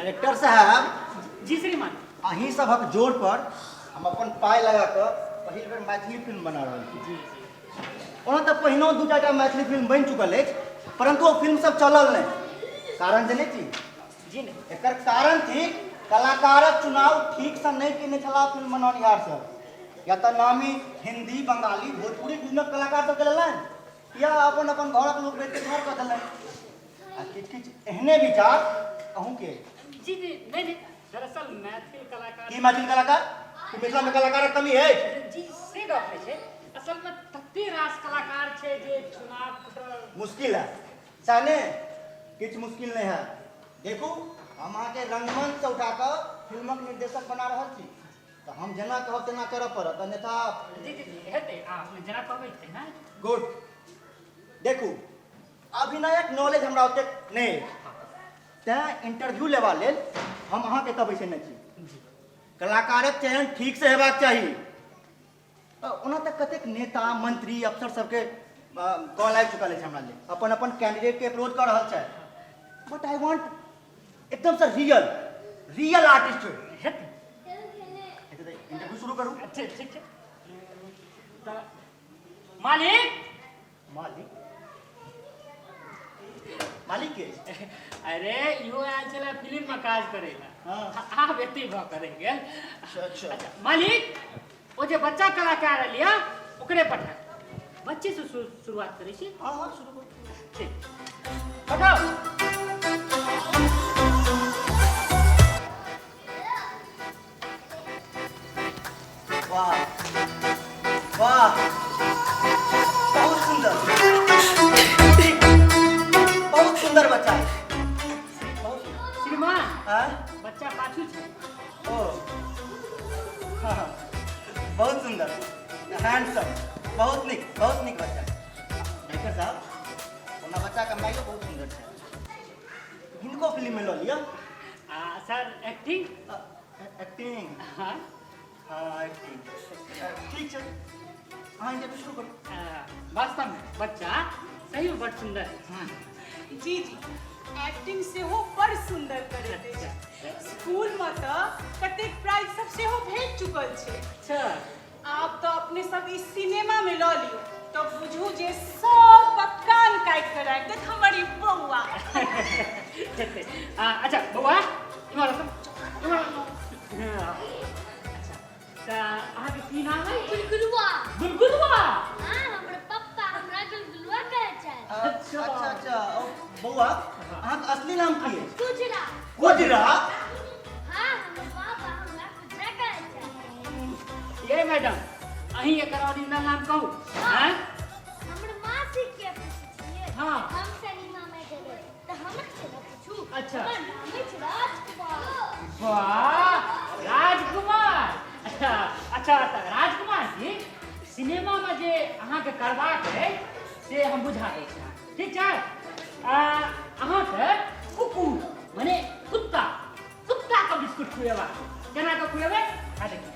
Director साहब। जी श्रीमान। अहीं सभक जोर पर हम अपन पाइ लगा कऽ पहिल बेर मैथिली फिल्म बना रहल छी। जी जी। ओना तऽ पहिनो दू चारिटा मैथिली फिल्म बनि चुकल अछि, परंतु ओ फिल्म सब चलल नहि। कारण जनै छी? जी नहि। एकर कारण थिक कलाकारक चुनाव ठीकसँ नहि केने छलाह फिल्म बनौनिहार सब। या तऽ नामी हिंदी, बंगाली, भोजपुरी फिल्मक कलाकार सबके लेलनि या अपन अपन घरक लोक बेच के ठाढ़ कऽ देलनि। आ किछु किछु एहने विचार अहूँके अछि। जी जी, नहि नहि, दरअसल मैथिल कलाकार। की मैथिल कलाकार? की मिथिलामे कलाकारक कमी अछि? जी से गप नहि छै, असलमे तते रास कलाकार छै जे चुनाव करब मुश्किल है। सएह ने? किछु मुश्किल नहि है। देखू, हम अहाँके रंगमंचसँ उठा कऽ फिल्मक निर्देशक बना रहल छी, तऽ हम जेना कहब तेना करऽ पड़त, अन्यथा। जी जी जी, हेतै, आ अपने जेना कहबै तेना। गुड। देखू, अभिनयक नॉलेज हमरा ओतेक नहि अछि, तैँ इंटरव्यू लेबा लेल हम अहाँके एतऽ बैसेने छी। कलाकारक चयन ठीकसँ हेबाक चाही। ओना तऽ कतेक नेता, मंत्री, अफसर सबके कॉल आबि चुकल अछि हमरा लेल, अपन अपन कैंडिडेटके अप्रोच कऽ रहल छथि, बट I want एकदमसँ रियल रियल आर्टिस्ट होइ। हेतै। हेतै तऽ इंटरव्यू शुरू करू। ठीक ठीक छै। तऽ मालिक। मालिक? मालिक के? अरे इहो आयल छलै फिल्म में काज करे ला। हाँ। आब एते भऽ कऽ रहि गेल। अच्छा अच्छा। अच्छा मालिक, ओ जे बच्चा कलाकार एलिया ओकरे पठा, बच्चे से शुरुआत करै छी। हाँ हाँ, शुरू करू। ठीक, पठाओ। वाह वाह, बहुत सुंदर, बहुत सुंदर बच्चा है, बहुत सुंदर। श्रीमान। हाँ? बच्चा पाछू छै। ओ हाँ, हाँ, बहुत सुंदर, हैंडसम, बहुत नीक, बहुत नीक बच्चा। डॉक्टर साहब, ओना बच्चा के माइयो बहुत सुंदर छै, हिनको फिल्म में लऽ लिअ। आ सर एक्टिंग? एक्टिंग? हाँ। हाँ, एक्टिंग ठीक छै, अहाँ इंटरव्यू शुरू करू। वास्तव में बच्चा सही में बड़ सुंदर है। हाँ। जी जी, एक्टिंग सेहो बड़ सुंदर करैत अछि। स्कूल में तऽ कतेक प्राइज सब सेहो भेट चुकल छै। अच्छा। आब तऽ अपने सब ई सिनेमा में लऽ लियौ तऽ बुझू जे सब पक्कान काटि कऽ राखि देत हमर ई बौआ। अच्छा बौआ, इम्हर आउ तऽ, इम्हर आउ। अच्छा, तऽ अहाँके की नाम है? गुलगुलुआ। गुलगुलुआ? हाँ, हमर पप्पा हमरा गुलगुलुआ कहै छै। अच्छा अच्छा अच्छा। ओ, बौआ, अहाँके असली नाम की अछि? कुजरा। कुजरा? हाँ, हमर बाबा हमरा कुजरा कहै छै। ये मैडम, अहीं एकर ओरिजिनल नाम कहू। हाँ? हैं? हमर मासी के पूछै छियै। हाँ। हम सिनेमा में जेबै तऽ हमरा से न पूछू। अच्छा। हमर नाम अछि राजकुमार। वाह, राजकुमार। अच्छा अच्छा, तऽ राजकुमार जी, सिनेमा में जे अहाँके करबाक अछि से हम बुझा दै छी अहाँके, ठीक छै? अहाँके कुकुर माने कुत्ता, कुत्ता के बिस्कुट खुएबाक। केना कऽ खुएबै? आ देखियौ,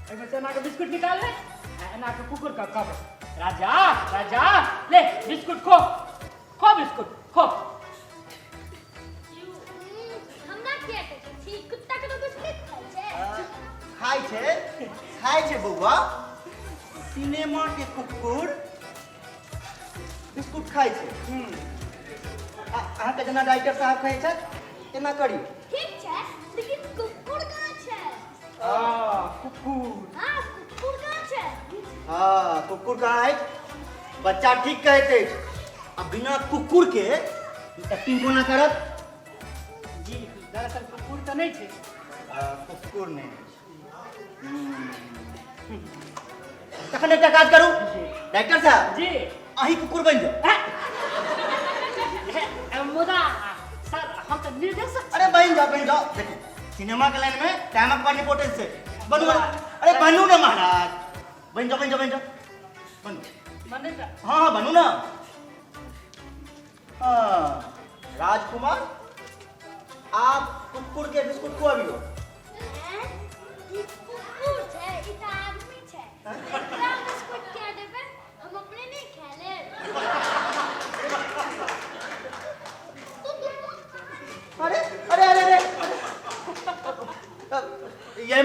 एहिमे से एना कऽ बिस्कुट निकालबै आ एना कऽ कुकुर के कहबै, राजा राजा ले बिस्कुट खो, खो बिस्कुट खो। हमरा किया कहै छी? कुत्ता के तऽ बिस्कुट खाइ छै। खाइ छै, खाइ छै बौआ। सिनेमा के कुकुर बिस्कुट खाइ छै। अहाँके जेना डाइटर साहब कहै छथि तेना करियौ। ठीक छै, लेकिन कुकुर कहाँ छै? हाँ, कुकुर। हाँ, कुकुर कहाँ छै? हाँ, कुकुर कहाँ अछि? बच्चा ठीक कहैत अछि। आ बिना कुकुर के एक्टिंग कोना करत? जी, दरअसल कुकुर तऽ नहि छै। कुकुर नहि अछि। तखन एकटा काज करू डाक्टर साहब। जी। अहीं कुकुर बनि जाउ। मुदा सर, हम तऽ निर्देशक। अरे बनि जाओ, बनि जाओ। देखू, सिनेमा के लाइन में टाइमक बड़ इम्पोर्टेंस छै। बनू बनू, अरे बनू ना महाराज, बनि जाओ, बनि जाओ, बनि जाओ, बनू। बने। हाँ हाँ, बनू ना। हाँ, राजकुमार, आप कुकुर के बिस्कुट खुआबियो। हैं? ई कुकुर छै? ई तऽ आदमी छै। एकरा बिस्कुट किया देबै? हम अपने नहि खा लेब? अरे अरे अरे अरे,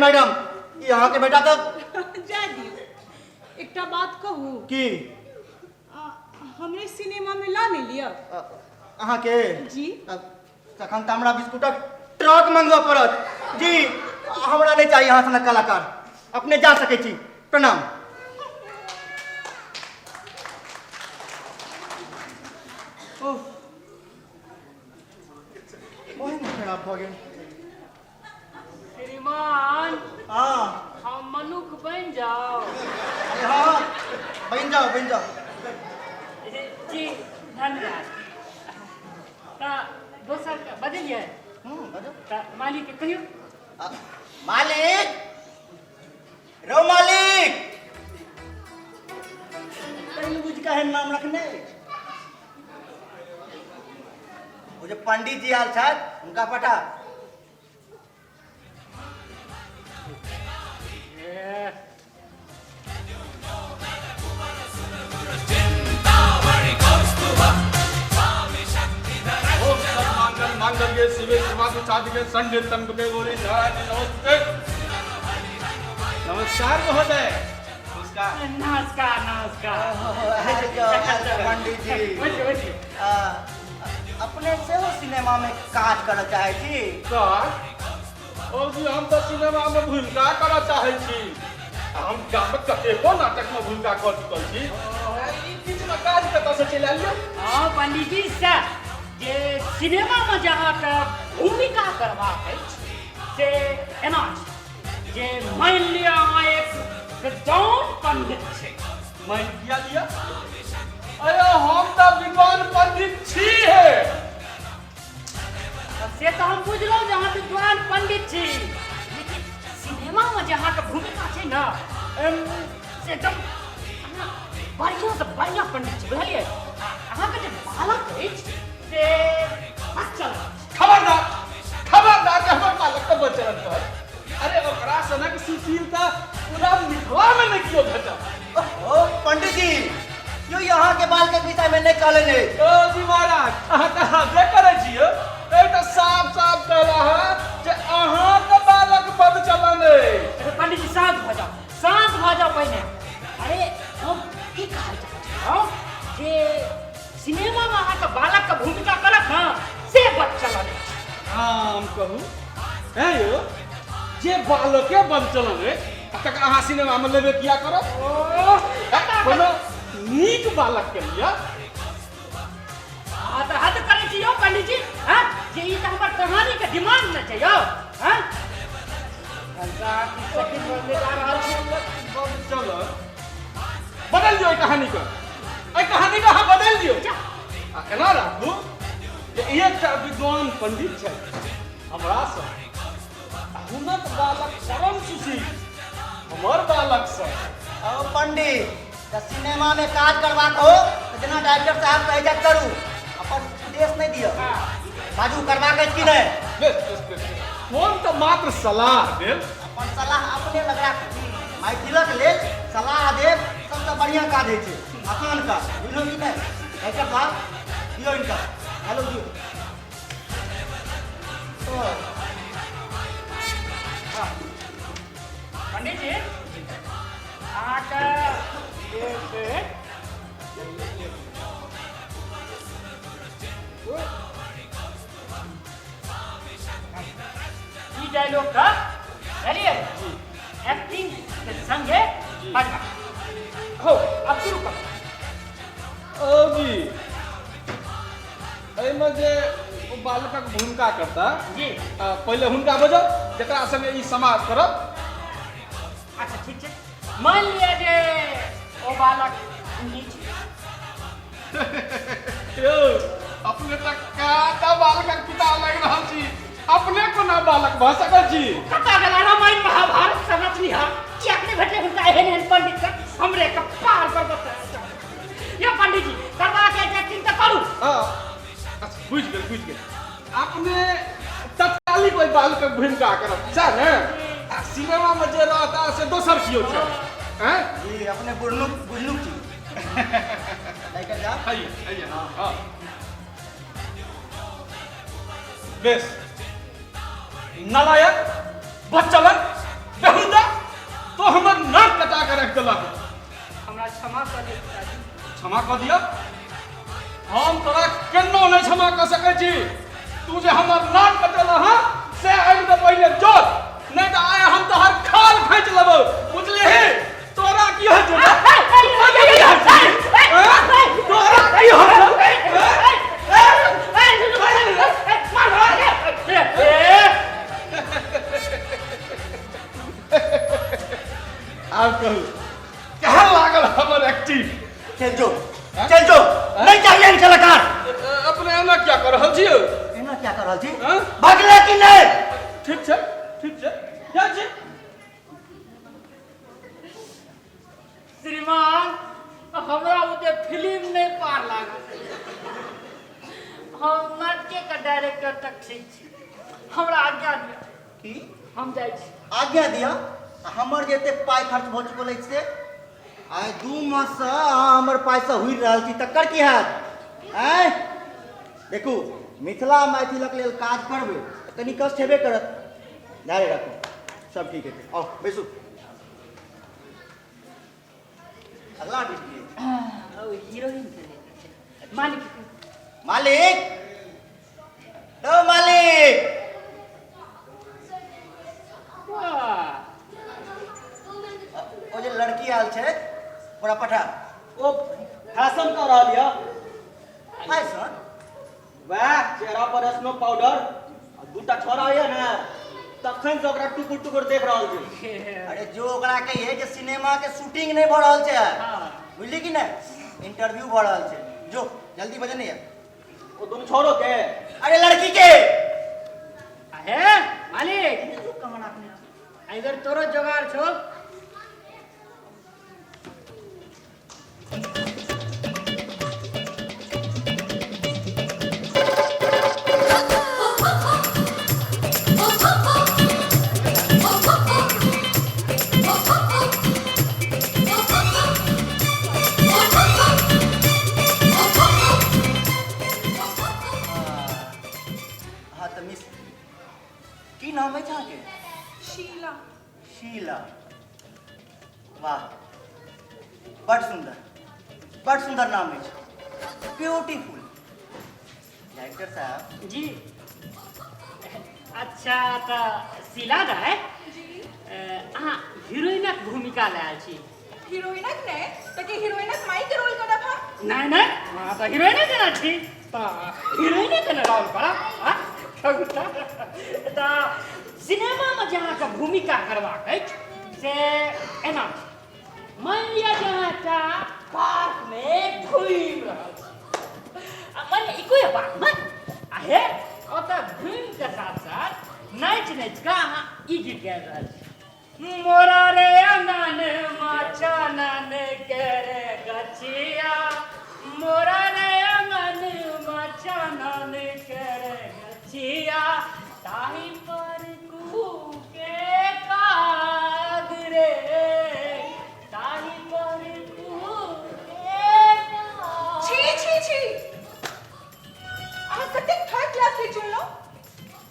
मैडम, ई अहाँके बेटा तऽ जाय दियौ। एकटा बात कहू? की? हमरे सिनेमा में ला नहीं लिअ। अहाँके? जी। तखन तऽ हमरा बिस्कुटक ट्रक मंगबऽ पड़त। जी, हमरा नहि चाही अहाँ सनक कलाकार। अपने जा सकै छी। प्रणाम। ओह, मोन खराब भऽ गेल। श्रीमान। हँ। हम मनुख बनि जाउ? अरे हँ, बनि जाउ, बनि जाउ। जी, धन्यवाद। तऽ दोसर बदलियै? हूँ, बाजू। तऽ मालिक के कहियौ। मालिक रौ, मालिक! तैं बुझ कऽ नाम रखने अछि। ओ जे पंडित जी आयल छथि, हुनका पठा। ए, ओम सर्वमंगल मांगल्ये शिवे सर्वार्थ साधिके शरण्ये त्र्यंबके गौरी नारायणी नमस्ते। नमस्कार महोदय, नमस्कार। नमस्कार, नमस्कार। आबि जाउ, आबि जाउ पंडित जी। बैसियौ, बैसियौ। अपने सेहो सिनेमा में काज करऽ चाहै छी? सर ओ जी, हम तऽ सिनेमा में भूमिका करऽ चाहै छी। आ हम गामक कतेको नाटक में भूमिका कऽ चुकल छी। ई बीच में काज कतऽ से चलि आयल यौ? हँ पंडित जी, से जे सिनेमामे जे अहाँके भूमिका करबाक अछि से एना छै जे मानि लिअ अहाँ एक विद्वान पंडित छै। मानि किया लिअ? अरे, हम तऽ विद्वान पंडित छी हे। तऽ से तऽ हम बुझलहुँ जे अहाँ विद्वान पंडित छी, लेकिन सिनेमामे जे अहाँके भूमिका छै ने, से एकदम अहाँ बढ़िआँसँ बढ़िआँ पंडित छी, बुझलियै? आ अहाँके जे बालक अछि से बच्चल अछि। खबरदार, खबरदार जे हमर बालक के बचलन पर। अरे, ओकरा सनक सुशील तऽ पूरा मिथिला में नहि केओ भेटत। ओहो पंडित जी, यो यहाँ के बाल के विषय में नहीं कहले। ओ जी महाराज, अहाँ तऽ हदे करै छी यौ। ए तऽ साफ साफ कहला है जे अहाँके बालक बद चलन अइ। अरे पंडित जी, शांत भऽ जाओ, शांत भऽ जाओ पहिने। अरे, हम की कहल चाहै छी हम जे सिनेमामे अहाँके बालकके भूमिका करत ने से बच्चल अछि। हम कहू हे यौ, जे बालके बद चलन अइ तक अहाँ सिनेमा में लेबे किया करब? ओह, कोनो नीक बालक के लिअ। अहाँ तऽ हद करै छी यौ पंडित जी। हँ, जे ई तऽ हमर कहानीके डिमांड ने छै यौ। हँ, जा रहल छी। बद चलन बदल दियौ एहि कहानी के, एहि कहानी के अहाँ बदलि दियौ। जा। आ एना राखू जे एकटा विद्वान पंडित छथि हमरासँ आ हुनक बालक परम सुशील हमर बालक सँ। ओ पंडित, तऽ सिनेमा में काज करबाक हो तऽ जेना डायरेक्टर साहब कहै छथि करू, अपन उपदेश नहि दिअ। बाजू, करबाक अछि कि नहि? बेस बेस बेस बेस। हम तऽ मात्र सलाह देब। अपन सलाह अपने लग राखू। मैथिलक लेल सलाह देब सबसँ बढ़िआँ काज होइ छै, आसान काज, बुझलहुँ कि नहि? डायरेक्टर साहब, दियौ हिनका हेलो, दियौ। ओ, पंडित जी, अहाँके एक बेर ई डायलॉग का बुझलियै, एक्टिंग के संगे बजबा हो। अब शुरू करू। ओ जी, एहिमे जे ओ बालकक भूमिका करता पहिले हुनका बजाउ जकरा संगे ई समाज करत। अच्छा, ठीक छै। मान लिअ जे ओ बालक नहीं छै। यौ, अपने तऽ कएटा बालकक पिता लागि रहल छी, अपने कोना बालक भऽ सकल छी? कतऽ गेला रामायण महाभारत सब रचनिहार? किएक नहि भेटलै हुनका एहन एहन पंडित सब? हमरे कपार पर बता यौ पंडित जी, करबाक अछि एक्टिंग तऽ करू। हँ, अच्छा, बुझि गेल, बुझि गेल। अपने तत्कालिक ओहि बालकक भूमिका करब, सएह ने? आ सिनेमामे जे रहता से दोसर केओ छै, आँय? जी, अपने बुझनुक, बुझनुक छी डायरेक्टर साहब। आइए, आइए। हाँ, बेस। नालायक, बदचलन, तो हमर नाक कटा के रख देलक। हमरा क्षमा कऽ दिअ पिताजी। क्षमा कऽ दिअ? हम तोरा केनो नहि क्षमा कऽ सकै छी। तू जे हमर नाक कटेलह हँ से आबि कऽ पहिले जोड़, नहि तऽ आइ हम तोहर खाल खींच लेबौ, बुझलिही? तोरा की होइ छौ रे? तोरा की होइ छौ? आब कहू केहन लागल हमर एक्टिंग? चल जो, चल जो, नहीं चाहिए एहन कलाकार। अपने एना क्या कर रहल छी? एना क्या कर रहल छी? हाँ? भगले कि नहीं? ठीक छै, ठीक छै, जाइ छी। श्रीमान, हमरा बुते फिल्म नहि पार लागल। हम नाटके के डायरेक्टर तक ठीक छी। हमरा आज्ञा दिअ। की हम जाइ छी। आज्ञा दिअ? आ हमर जे एतेक पाइ खर्च भऽ चुकल अछि से आइ 2 माससँ अहाँ हमर पाइसँ हुरि रहल छी, तकर की हैत? आँय देखू, मिथिला मैथिलक लेल काज करबै तऽ कनि कष्ट हेबे करत। धैर्य राखू, सब ठीक हेतै। आउ बैसू। अगला आर्टिस्ट की? हीरोइन के लेल मालिक। मालिक, ओ मालिक। वाह। ओ जे लड़की आयल छै ओकरा पठा। ओ फैशन कऽ रहल यऽ। फैशन? वएह चेहरा पर स्नो पाउडर आ दूटा छोरा यऽ ने, तखन से ओकरा टुकुर टुकुर देख रहल छै। अरे जो ओकरा कहिए जे सिनेमा के शूटिंग नहीं भऽ रहल छै, हाँ। बुझली कि नहीं? इंटरव्यू भऽ रहल छै। जो जल्दी बजे नहीं है। ओ दुनू छोरो के? अरे लड़की के। हे मालिक, इधर तोरो जोगाड़ छो। हाँ तऽ मिस, की नाम अछि अहाँके? शीला। शीला, वाह, बड़ सुंदर, बड़ सुंदर नाम अछि, ब्यूटीफुल। डायरेक्टर साहब। जी। अच्छा तऽ शीला दाय जी। अहाँ हीरोइनक भूमिका लए आयल छी? हीरोइनक नहि तऽ की हीरोइनक माई के रोल करब हम? नहि नहि, अहाँ तऽ हीरोइने जेना छी तऽ हीरोइने के ने रोल करब। हाँ? कहू तऽ सिनेमामे जे अहाँके भूमिका करबाक अछि से एना छै। मानि लिअ जे अहाँ एकटा पार्कमे घुमि रहल छी, आ मानि लिअ इको पार्कमे, आ हे ओतऽ घुमिके साथ साथ नाचि नाचि कऽ अहाँ ई गीत गाबि रहल छी, मोरा रे अंगन मचानन के रे गछिया, मोरा रे अंगन मचानन के रे गछिया, ताही पर कूके काग रे, ताही पर कूके काग। छी छी छी, अहाँ कतेक थर्ड क्लास के चुनलहुँ।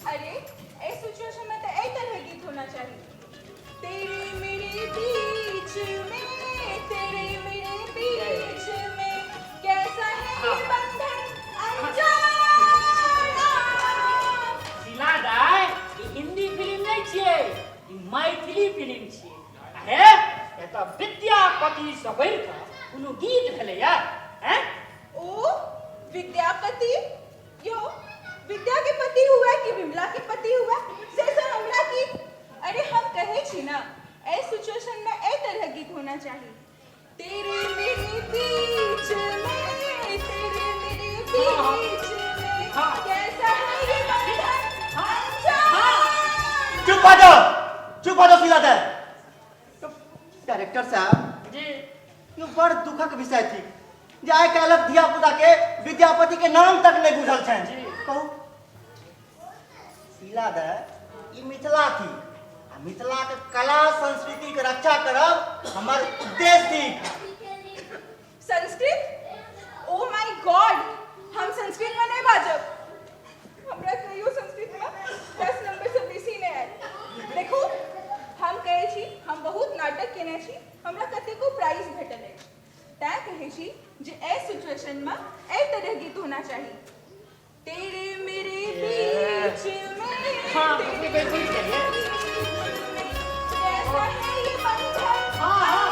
अरे एहि सिचुएशन में तऽ एहि तरह गीत होना चाही, तेरे मेरे बीच में, तेरे मेरे बीच में कैसा है ये बंधन अनजाना। शीला दाय, ई हिंदी फिल्म नहि छियै, ई मैथिली फिल्म छियै। हे एतऽ विद्यापति सँ बढ़ि कऽ कोनो गीत भेलैया? हैं? ओ विद्यापति यो, विद्या के पति हुआ कि विमला के पति हुआ से सर हमरा की। अरे हम कहे छी ना, ए सिचुएशन में ए तरह गीत होना चाहिए, तेरे मेरे बीच में, तेरे मेरे बीच में कैसा है ये बंधन अनजाना। चुप हो जाओ, चुप हो जाओ शीला दे। डायरेक्टर साहब जी। यो बड़ दुखक विषय थी जे आइ काल्हिक धिया पुता के विद्यापति के नाम तक नहीं बुझल छनि। जी। कहू शीला दे, ई मिथिला थी आ मिथिला के कला संस्कृति के रक्षा करब हमर उद्देश्य थी। संस्कृत? ओ my God, हम संस्कृत में नहीं बाजब। हमरा कहियो संस्कृत में 10 नंबर से बेसी नहीं आयल। देखू हम कहै छी, हम बहुत नाटक होना चाही। तेरे मेरे बीच में, हाँ, तेरे बिल्कुल मेरे सही है। बीच में, कैसा है ये बंधन हाँ, हाँ।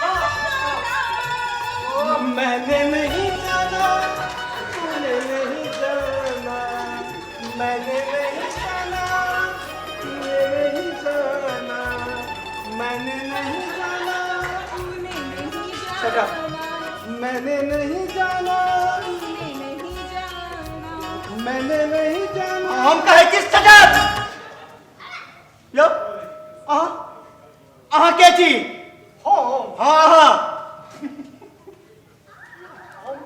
अनजाना। मैंने नहीं जाना, तूने नहीं जाना, मैंने नहीं जाना, तूने नहीं जाना, मैंने नहीं जाना, तूने नहीं Shut up. जाना, मैंने नहीं जाना, तूने नहीं जाना। मैंने नहीं जाना। हम कहै छी सजग यौ, अहाँ अहाँ के छी? हम हाँ हाँ, हम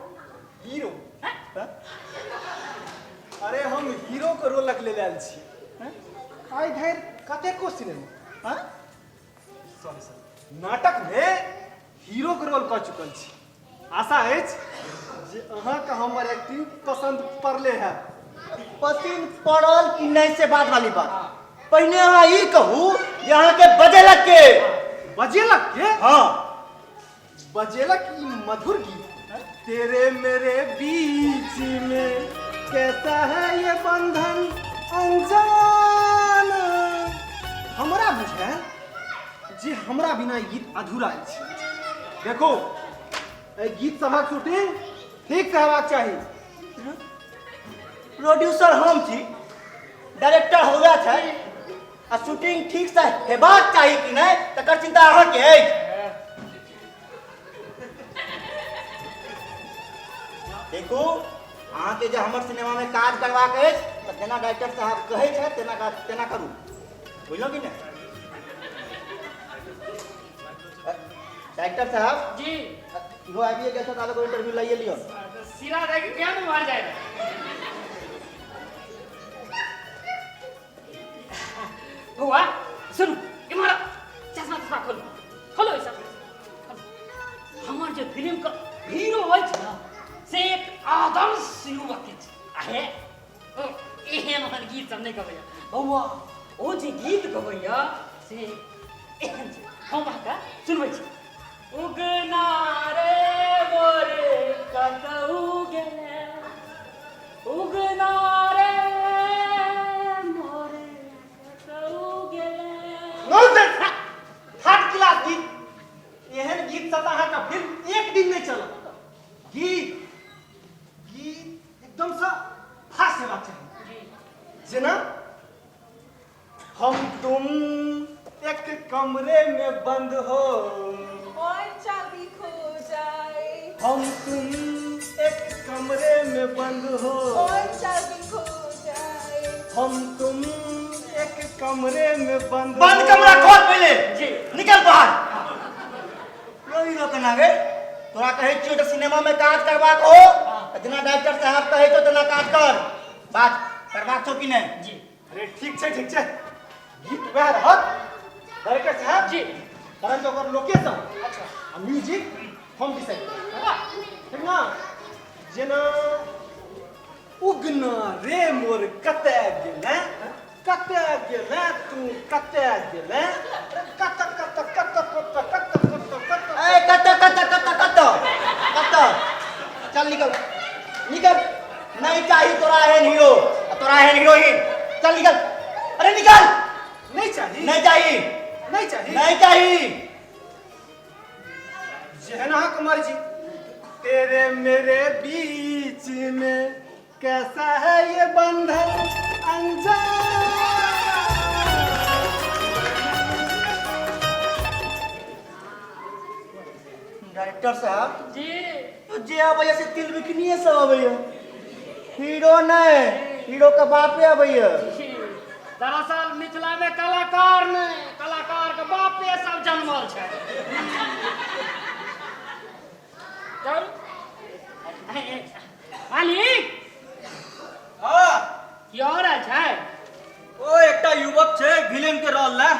हीरो। अरे हम हीरो के रोलक लेल आयल छी। आइ धरि कतेको सिनेमा, हाँ? सॉरी सॉरी, नाटक में हीरो के रोल कऽ चुकल छी। आशा अछि जे अहाँके हमर एक्टिंग पसंद पड़ले है। पसिन पड़ल कि नहि से बात वाली बात, पहिने अहाँ ई कहू जे अहाँके बजेलक के? बजेलक के? हाँ। बजेलक ई मधुर गीत, तेरे मेरे बीच में कैसा है ये बंधन अनजाना। हमरा बुझायल जे हमरा बिना ई गीत अधूरा अछि। देखो, एहि गीत सभक शूटिंग ठीक से हेबाक चाही। प्रोड्यूसर हम छी, डायरेक्टर हुए छै, आ शूटिंग ठीक से हेबाक चाही कि नहि तकर चिंता अहाँके अछि। देखू, अहाँके जे हमर सिनेमामे काज करबाक अछि तऽ जेना डायरेक्टर साहब कहै छथि तेना काज तेना करू, बुझलहुँ कि नहि? डायरेक्टर साहब जी। इहो आबिए गेल छथि, आब इंटरव्यू लइए लिअ। सिरा दे के क्या मार जाएगा। बउआ सुनू, इम्हर चश्मा तश्मा खोलू, खोलो ई सब खोलू। हमर जे फिल्म के हीरो अछि ने से एक आदर्श युवक अछि। आहे ओ एहन ओहन गीत सब नहि गबैया बउआ, ओ जे गीत गबैया से एहन छै, हम अहाँके सुनबै छी। उगना रे मोरे कतहु गेले, उगना रे मोरे कतहु गेले। नॉनसेंस, थर्ड क्लास गीत। एहन गीत से तऽ अहाँके फिल्म एक दिन नहि चलत। गीत गीत एकदमसँ फास्ट हेबाक चाही, जेना हम तुम एक कमरे में बंद हो और चाबी खो जाए, हम तुम एक कमरे में बंद हो और चाबी खो जाए, हम तुम एक कमरे में बंद बंद हो। कमरा खोल पहिले जी। निकल बाहर। रोही रो केना गे, तोरा कहै छियौ जे सिनेमा में काज करबाक हो तऽ जेना डायरेक्टर साहब कहै छौ तेना काज कर। बात करबाक छौ कि नहि? जी। अरे ठीक छै ठीक छै, गीत वएह रहत डायरेक्टर साहब जी, परंतु ओकर लोकेशन अच्छा आ म्यूजिक हम डिसाइड करब, ठीक ना? जेना उगना रे मोर कतय गेले, कतय गेले तू, कतय गेले, कत कत कत कत कत कत कत। ए कत कत कत कत कत, चल निकल निकल, नहीं चाही तोरा एहन हीरो आ तोरा एहन हीरोइन, चल निकल, अरे निकल। नहीं चाही, नहीं चाही, नहीं चाही, नहीं चाही। जेहन अहाँके मर्जी। तेरे मेरे बीच में कैसा है ये बंधन अनजान। डायरेक्टर साहब जी, तो जे अबैया से तिल बिकनिए सब अबैया, हीरो नहीं, हीरो के बापे अबैया। जी। दरअसल मिथिला में कलाकार नहीं, कलाकार के बापे सब जन्मल छै। चल मालिक। हाँ। की और छै? ओ एकटा युवक छै विलेन के रोल ला।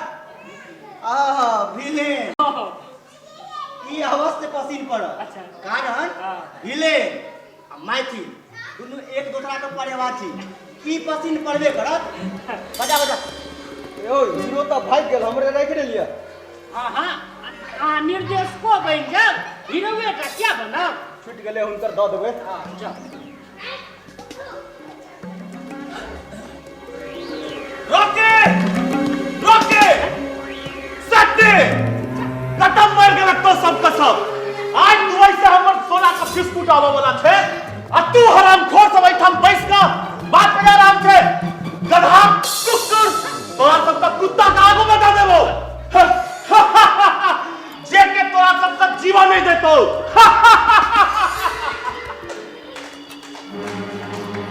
आहा विलेन, ई अवश्य पसिन पड़त। अच्छा। कारण हाँ। विलेन आ मैथिल दुनू एक दोसरा के पर्यायवाची, ई पसिन पड़बे करत। बजा बजा। यो हीरो तऽ भागि गेल, हमरे राखि देलियै। हाँ हाँ, अहाँ निर्देशको बनि जाउ, हीरोवे टा किया बनब? छुटि गेलै हुनकर, दऽ देबै। जाउ। सब आज दुबई से हमर सोना के बिस्कुट आबऽ वाला छै आ तू हरामखोर सब एहिठाम बैस कऽ बात बजा रहल छै। गधा कुकुर तोरा सब के कुत्ता के आगू बता देबो जे के तोरा सब के जीवन नहीं देतौ।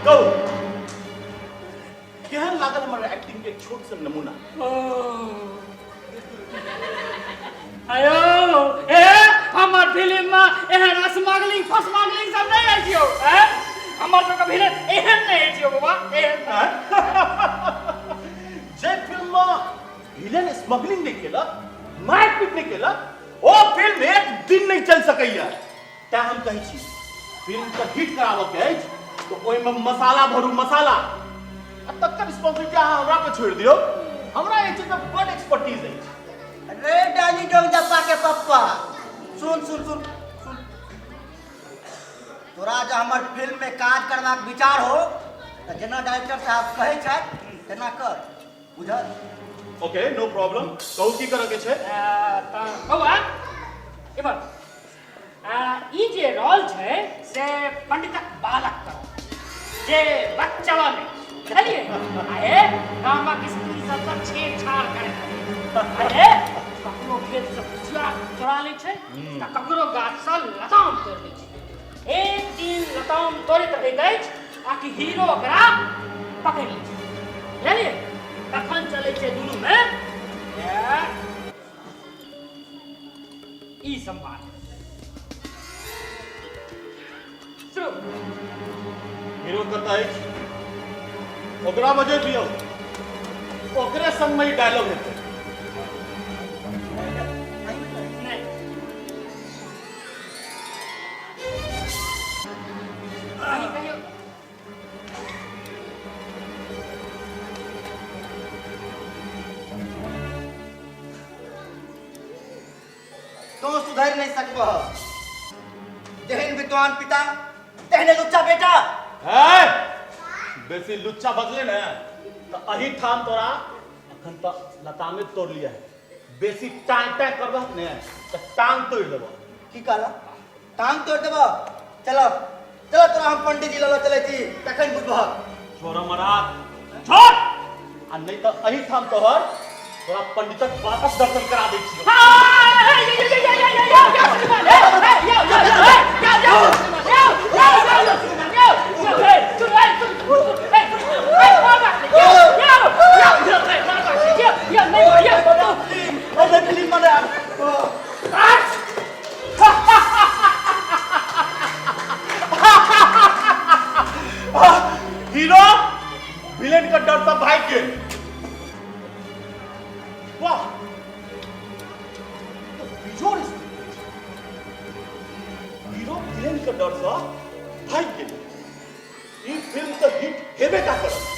कहू केहन लागल हमर एक्टिंग के छोट सन नमूना? आयो ए हमर फिल्म में एहन स्मगलिंग फस्मगलिंग सब नहीं अछि यौ। ए हमर सबके फिल्म एहन नहीं अछि यौ बाबा, एहन नहीं। जे फिल्म में विलेन स्मगलिंग नहीं केलक, मारपीट नहीं केलक, ओ फिल्म एक दिन नहीं चल सकैया। तैं हम कहै छी फिल्म के हिट कराबऽ के अछि तऽ ओहिमे मसाला भरू, मसाला। आ तकर रिस्पॉन्सिबिलिटी अहाँ हमरा पर छोड़ि दियौ, हमरा एहि चीजमे बड एक्सपर्टीज अछि। रे डाली डोंग जप्पा के पप्पा, सुन सुन सुन सुन, तोरा जे हमर फिल्म में काज करबाक विचार हो तऽ जेना डायरेक्टर साहब कहै छथि तेना कर, बुझल? ओके, नो प्रॉब्लम। कहू की करऽ के छै? तऽ बौआ एमहर ई जे रोल छै से पंडितक बालक कर जे बच्चवा नहि, बुझलियै? आ हे गामक स्त्री सबसँ छेड़छाड़ करैत रहै, अरे ककरो खेतसँ भुजिया चोरा लै छै तऽ ककरो गाछसँ लताम तोड़ि लै छै। एक दिन लताम तोड़ैत रहैत अछि आ कि हीरो ओकरा पकड़ि लै छै, बुझलियै? तखन चलै छै दुनूमे ई संवाद शुरू। हीरो कतऽ अछि? ओकरा बजै दियौ, ओकरे संगमे ई डायलॉग हेतै। नहि, अहीं कहियौ। तू सुधरि नहीं सकबह, जेहन विद्वान पिता तेहने लुच्चा बेटा। है बेसी लुच्चा बजले ने तऽ एही ठाम तोरा अखन तऽ लतामे तोड़ लिया है, बेसी टाँग टाँग करबह ने तऽ टाँग तोड़ि देबह। की कहला? टाँग तोड़ देबह? चलो चलो तोरा हम पंडित जी लऽ चलै छी, तखन बुझबह। छोड़ मरात छोड़, आ नहीं तऽ एही ठाम तोहर तोरा पंडितक बापक दर्शन करा दै छियौ। अरे फिल्म बना। हीरो विलेन के डर से भागि गेल। वाह, तो बेजोड़ स्थिति छै। हीरो विलेन के डर से भागि गेल। ई फिल्म तऽ हिट हेबे टा करत।